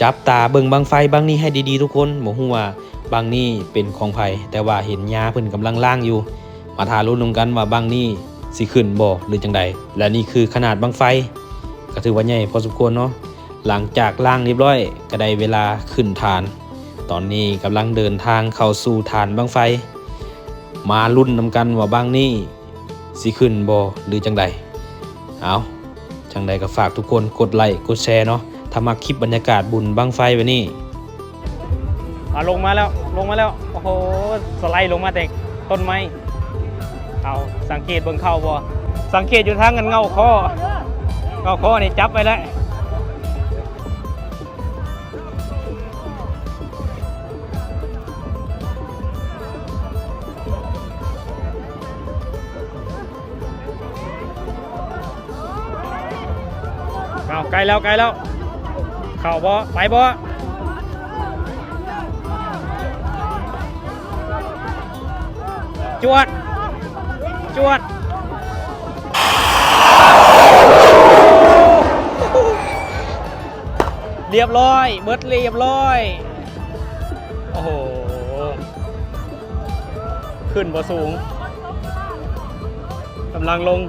ຈັບຕາເບິ່ງບັ້ງໄຟບັ້ງນີ້ໃຫ້ດີໆທຸກຄົນ. ບໍ່ຮູ້ວ່າບັ້ງນີ້ເປັນຂອງໃຜ, ແຕ່ວ່າເຫັນຍາເພິ່ນກຳລັງລ້າງຢູ່. ມາຖ້າລຸ້ນນຳກັນວ່າບັ້ງນີ້ຊິຂຶ້ນບໍ່ ຫຼືຈັ່ງໃດ. ແລະ ນີ້ຄືຂະໜາດບັ້ງໄຟ ກໍຖືວ່າໃຫຍ່ພໍສົມຄວນເນາະ. ຫຼັງຈາກລ້າງຮຽບຮ້ອຍ ກໍໄດ້ເວລາຂຶ້ນຖານ. ຕອນນີ້ກຳລັງເດີນທາງເຂົ້າສູ່ຖານບັ້ງໄຟ. ມາລຸ້ນນຳກັນວ່າບັ້ງນີ້ ຊິຂຶ້ນບໍ່ ຫຼື ຈັ່ງໃດ. ເອົາ ຈັ່ງໃດກໍຝາກທຸກຄົນກົດໄລ້ກົດແຊເນາະ ຖ້າມັກຄລິບບັນຍາກາດບຸນບັ້ງໄຟແບບນີ້. ເອົາ ລົງມາແລ້ວ ລົງມາແລ້ວ. ໂອ້ໂຫ ສະໄລລົງມາແຕ່ຕົ້ນໄມ້. ເອົາ ສັງເກດເບິ່ງເຂົ້າບໍ່? ສັງເກດຢູ່ທາງອັນເງົາຄໍ້ ເງົາຄໍ້ນີ້ຈັບໄວ້ແລ້ວ. ເອົາ ໃກ້ແລ້ວ ໃກ້ແລ້ວ. ເຂົ້າບໍ່? ໄປບໍ່? ຈວດ ຈວດ. ລຽບຮ້ອຍ ເບິດລຽບຮ້ອຍ. ໂອ້ໂຫ ຂຶ້ນບໍ່ສູງ ກຳລັງລົງ.